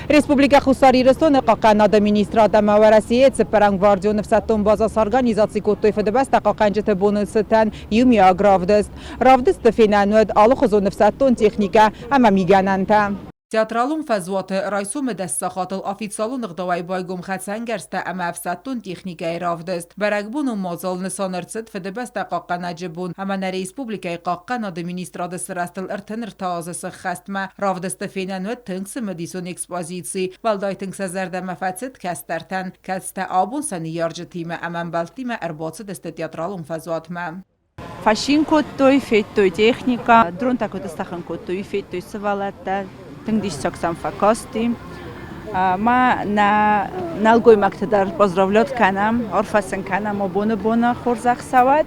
Республикӕ Хуссар Ирыстоны Хъахъхъӕнынады министрад ӕмӕ Уӕрӕсейы цыппӕрӕм гвардион ӕфсӕддон базӕ сорганизаци кодтой Фыдыбӕстӕ хъахъхъӕнджыты боны цытӕн иумиаг равдыст. Равдысты фенӕн уыд алыхуызон ӕфсӕддон техникӕ ӕмӕ мигӕнӕнтӕ. Театралон фӕзуаты райсомы 10 сахатыл официалон ӕгъдауӕй байгом хӕцӕнгӕрзтӕ ӕмӕ ӕфсӕддон техникӕйы равдыст. Бӕрӕгбонон мадзал нысан ӕрцыд Фыдыбӕстӕ хъахъхъӕнӕджы бон ӕмӕ нӕ республикӕйы Хъахъхъӕнады министрады сырӕзтыл 33 азы сӕххӕстмӕ. Равдысты фенӕн уыд тынг цымыдисон экспозици. Уӕлдай тынг сӕ зӕрдӕмӕ фӕцыд кӕстӕртӕн, кӕцытӕ абон сӕ ныййарджытимӕ ӕмӕ ӕмбӕлттимӕ ӕрбацыдысты театралон фӕзуатмӕ. Фӕцин кодтой, федтой техникӕ, дронтӕ куыд стӕхын кодтой, федтой сывӕллӕттӕ, тынг диссаг сӕм фӕкасти. Ма нӕ нӕлгоймӕгты дӕр поздравлять кӕнӕм, арфӕ сын кӕнӕм абоны боны хорзӕх цӕуӕд.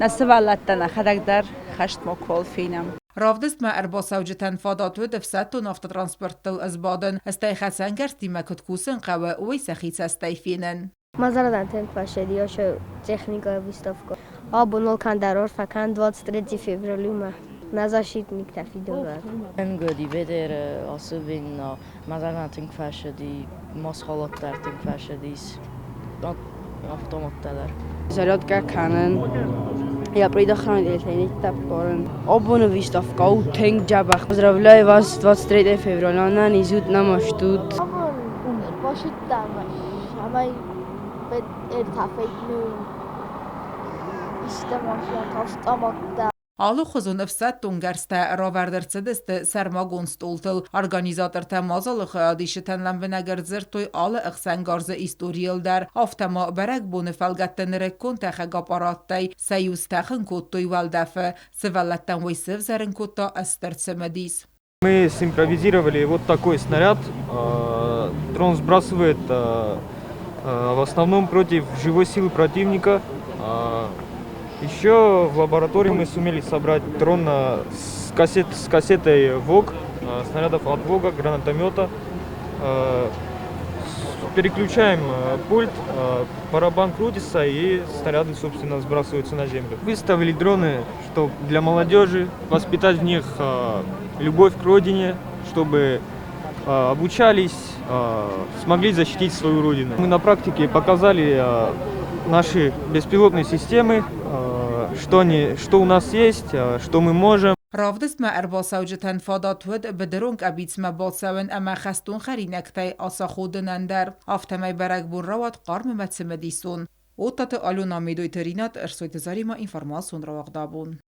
Нӕ сывӕллӕттӕ нӕхӕдӕг дӕр хӕст макуал фенӕм. Равдыстмӕ ӕрбацӕуджытӕн фадат уыд ӕфсӕддон автотранспорттыл ӕсбадын, стӕй хӕцӕнгӕрзтимӕ куыд кусын хъӕуы, уый сӕхи цӕстӕй фенын. Мазарадан тынг фӕсыди ошо техникӕйы выставка. Абон канд арфӕ канд 23 февралюмӕ на защитниктӕ фидӕвӕр. Ӕнгоди бедер особенно Мазаран тынг фӕсыди, масхалат дӕр тынг фӕсыдис, автоматтӕ дӕр. Зарядкӕ кӕнын, я предохранитель ниттӕппарын. Абоны выставка у тынг дзӕбӕх. Поздравляю вас с 23 февраля, нӕнизут, намастут. Абон базыдтам, цӕмӕй ӕртӕфӕй истӕм автоматтӕ. Алыхуызон ӕфсӕддон гӕрзтӕ равӕрд ӕрцыдысты сӕрмагонд стъолтыл. Организатортӕ мадзалы хайадисджытӕн лӕмбынӕг ӕрдзырдтой алы ӕхсӕнгарзы историйыл дӕр. Афтӕ ма бӕрӕгбоны фӕлгӕтты нырыккон тӕхӕг аппараттӕй сӕ иу стӕхын кодтой уӕлдӕфы. Сывӕллӕттӕн уый сывзӕрын кодта стыр цымыдис. Мы симпровизировали вот такой снаряд. Дрон сбрасывает в основном против живой силы противника. Еще в лаборатории мы сумели собрать дрон с кассетой ВОГ, снарядов от ВОГа, гранатомета. Переключаем пульт, барабан крутится, и снаряды, собственно, сбрасываются на землю. Выставили дроны, чтобы для молодежи воспитать в них любовь к родине, чтобы обучались, смогли защитить свою родину. Мы на практике показали наши беспилотные системы, что у нас есть, что мы можем. Равдыстмӕ ӕрбацӕуджытӕн фадат уыд быдырон къӕбицмӕ бацӕуын ӕмӕ хӕстон хӕринӕгтӕй ацаходынӕн дӕр. Афтӕмӕй бӕрӕгбон рауад хъарм ӕмӕ цымыдисон. Оттаты Алена, Медойты Ринат, Ӕрсойты Заремӕ, информацион рауагъдабон.